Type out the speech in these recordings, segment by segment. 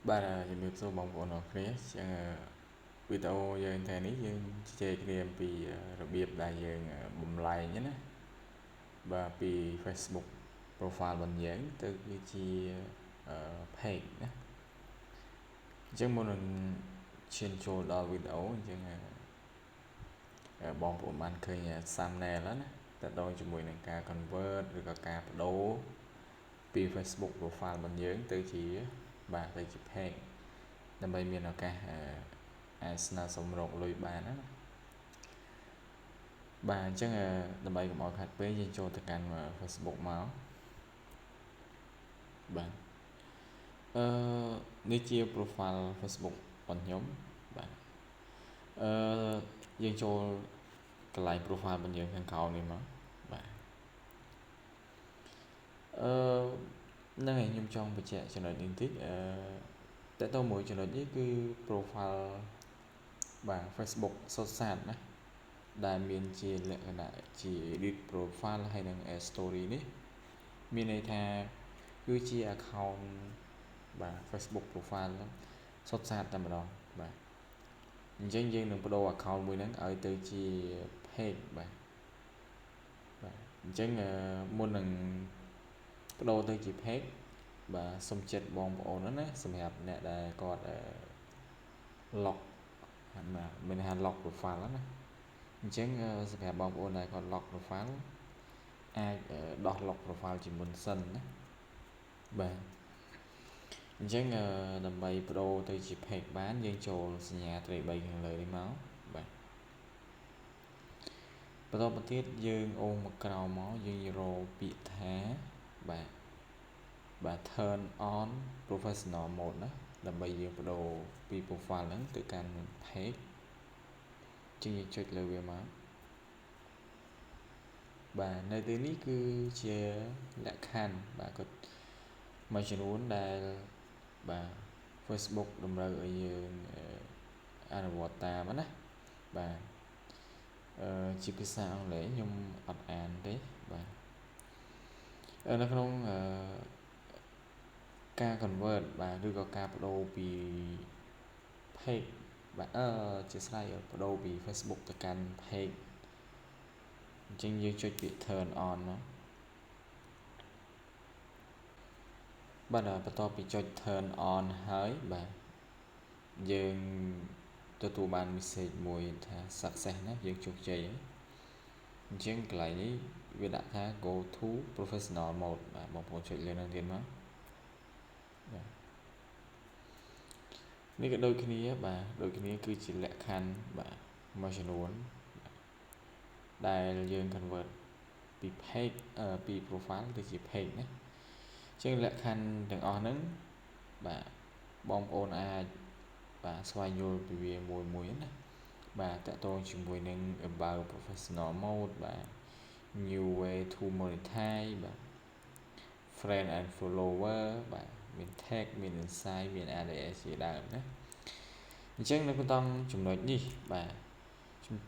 បាទជំរាបសួរបងប្អូនអរគ្នាចឹងវីដេអូយើងថ្ងៃនេះយើងជជែកគ្នាអំពីរបៀបដែលយើងបំលែងណាបាទពី Facebook profile របស់យើងទៅគឺជា page ណា។អញ្ចឹងមុននឹងឈានចូលដល់វីដេអូអញ្ចឹងបងប្អូនបានឃើញ thumbnail ណាតទៅជាមួយនឹងការ convert ឬក៏ការបដូរពី Facebook profile របស់យើងទៅជាបាទទៅជា page ដើម្បីមានឱកាសអាចស្នើសុំរកលុយបានណាបាទអញ្ចឹងដើម្បីកុំឲ្យខាត់ពេកយើងចូលទៅកាន់ Facebook មកបាទអឺនេះជា profile Facebook របស់ខ្ញុំបាទអឺយើងចូលកន្លែង profile របស់យើងខាងក្រោមនេះមកបាទអឺហ្នឹងហើយខ្ញុំចង់បញ្ជាក់ចំណុចនេះបន្តិចអឺតើតើមួយចំណុចនេះគឺ profile បាទ Facebook សុទ្ធសាធណាដែលមានជាលក្ខណៈជា edit profile ហើយនិង add story នេះមានន័យថាគឺជា account បាទ Facebook profile ហ្នឹងសុទ្ធសាធតែម្ដងបាទអញ្ចឹងយើងនឹងបដូរ account មួយហ្នឹងឲ្យទៅជា page បាទបាទអញ្ចឹងមុននឹងបដូរទៅជា page បាទសុំចិត្តបងប្អូនណាសម្រាប់អ្នកដែលគាត់ lock បាទមានថា lock profile ណាអញ្ចឹងសម្រាប់បងប្អូនដែលគាត់ lock profile អាចដោះ lock profile ជាមុនសិនណាបាទអញ្ចឹងដើម្បីបដូរទៅជា page បានយើងចូលសញ្ញាត្រី3ខាងលើនេះមកបាទបន្តមកទៀតយើងអូសមកក្រោមមកយើងរកពាក្យថាបាទបាទ turn on professional mode ណាដើម្បីយើងបដូរពី profile ហ្នឹងទៅកាន់ page ជាងយើងចុចលើវាមកបាទនៅទីនេះគឺជាលក្ខខណ្ឌបាទគាត់មួយចំនួនដែលបាទ Facebook តម្រូវឲ្យយើងអនុវត្តតាមណាបាទអឺជាភាសាអង់គ្លេសខ្ញុំអត់អានទេបាទនៅក្នុងអឺការ convert បាទឬក៏ការបដូរពី page បាទអឺជាស្រ័យបដូរពី Facebook ទៅកាន់ page អញ្ចឹងយើងចុចពាក្យ turn on មកបាទបន្ទាប់ពីចុច turn on ហើយបាទយើងទទួលបាន message មួយថា success ណាយើងជោគជ័យហើយអញ្ចឹងកន្លែងនេះវាដាក់ថា go to professional mode បាទបងប្អូនចុចលើនឹងទៀតមកបាទនេះក៏ដូចគ្នាបាទដូចគ្នាគឺជាលក្ខខណ្ឌបាទមួយចំនួនដែលយើង convert ពី page ពី profile ទៅជា page ណាអញ្ចឹងលក្ខខណ្ឌទាំងអស់ហ្នឹងបាទបងប្អូនអាចបាទស្វែងយល់ពីវាមួយមួយណាបាទតកតងជាមួយនឹង about professional mode បាទ new way to monetize បាទ friend and follower បាទមាន tag មាន insight មាន ADS ជាដើមណាអញ្ចឹងនៅក្នុងចំណុចនេះបាទ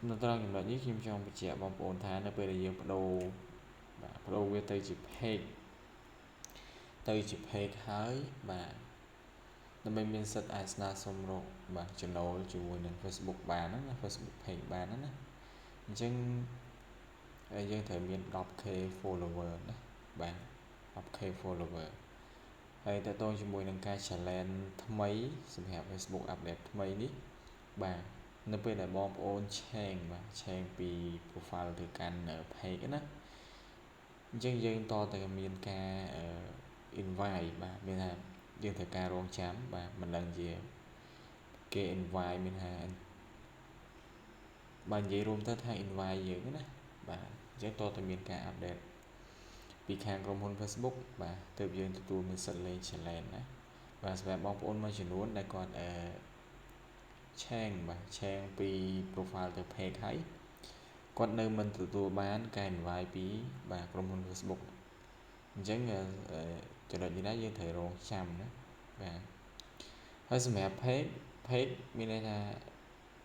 នៅត្រង់ចំណុចនេះខ្ញុំចង់បញ្ជាក់បងប្អូនថានៅពេលដែលយើងបដូរបាទបដូរវាទៅជា page ទៅជា page ហើយបាទដើម្បីមានសិទ្ធិអាចស្នើសុំរកបាទចំណូលជាមួយនឹង Facebook បានណា Facebook page បានណាអញ្ចឹងយើងត្រូវមាន 10K follower ណាបាទ 10K follower ហើយតើតើជាមួយនឹងការ challenge ថ្មីសម្រាប់ Facebook update ថ្មីនេះបាទនៅពេលដែលបងប្អូន change បាទ change ពី profile ទៅកាន់ page ណាអញ្ចឹងយើងតតែមានការ invite បាទមានថាយើងត្រូវការរងចាំបាទមិនដឹងជាគេ invite មានថាបើនិយាយរួមទៅថា invite យើងណាបាទអញ្ចឹងតតែមានការ update ពីខាងក្រុមហ៊ុន Facebook បាទទើបយើងទទួលមានសិទ្ធិលេង challenge ណាបាទសម្រាប់បងប្អូនមួយចំនួនដែលគាត់អឺ change បាទ change ពី profile ទៅ page ហើយគាត់នៅមិនទទួលបានការ invite ពីបាទក្រុមហ៊ុន Facebook អញ្ចឹងចំណុចនេះដែរយើងត្រូវរងចាំណាបាទហើយសម្រាប់ page page មានន័យថា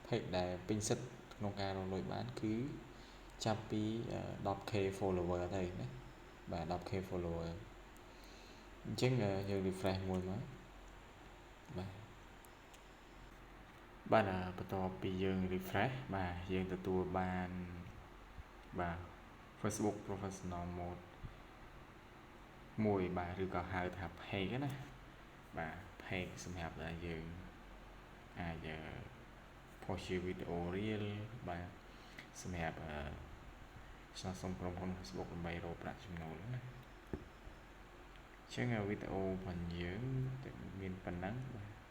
page ដែលពេញសិទ្ធិក្នុងការរកលុយបានគឺចាប់ពី 10K follower ទៅណាបាទ 10K follower អញ្ចឹងយើង refresh មួយមកបាទ បាទបន្ទាប់ពីយើង refresh បាទយើងទទួលបានបាទ Facebook Professional Mode មួយបាទឬក៏ហៅថា page ណាបាទ page សម្រាប់ដែលយើងអាច post ជាវីដេអូ reel បាទសម្រាប់ស្នើសុំក្រុមហ៊ុន Facebook ដើម្បីរកប្រាក់ចំណូលណាចឹងវីដេអូរបស់យើងមានប៉ុណ្ណឹងបាទ។